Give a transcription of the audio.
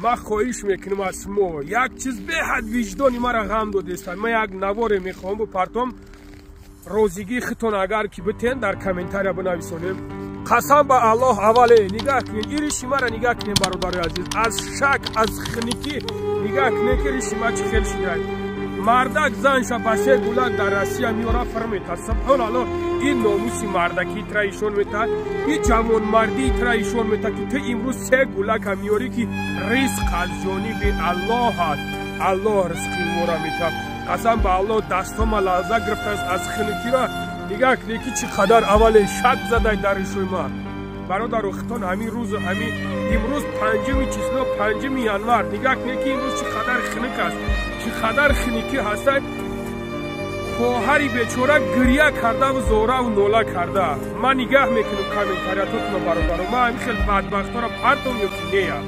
Ман хоҳиш мекунам аз шумо як чиз, беҳад виҷдони мара ғам додеста. Ман як наворе мехоҳам бупартом, розигии худтон агар ки битен, дар комментария бинависонем. Қасам ба Аллоҳ, аввале нигаҳ кунед, ин риши мара нигаҳ кунед, бародари азиз, аз шак, аз хиникӣ нигаҳ кунед, ки риши ма чӣ хел шидай. Мардак занша ба се гулак дар Россия меёра, фир метад. Субҳоналлоҳ, ин номуси мардакӣ тра ишон метаҳад, ин ҷавонмардии тра ишон метаҳад, ки ту имрӯз се гулака меёрӣ, ки ризқ аз ҷониби Аллоҳ аст, Аллоҳ ризқи моро метаҳад. Қасам ба Аллоҳ, дастома лаҳза гирифтааст аз хиникира. Нигаҳ кунед, ки чӣ қадар аввале шак задай дар ришои ман. Бародару хитон, ҳамин рӯзу ҳамин имрӯз панҷуми число, 5-уми январ. Нигаҳ кунед, ки имрӯз чӣ қадар хиник аст, чӣ қадар хиникӣ ҳастай. Хоҳари бечора гирья кардаву зораву нола карда. Ман нигаҳ мекунам комментариятотно, бародаро. Ман ҳамин хел бадбахтҳоро партом ё ки нея?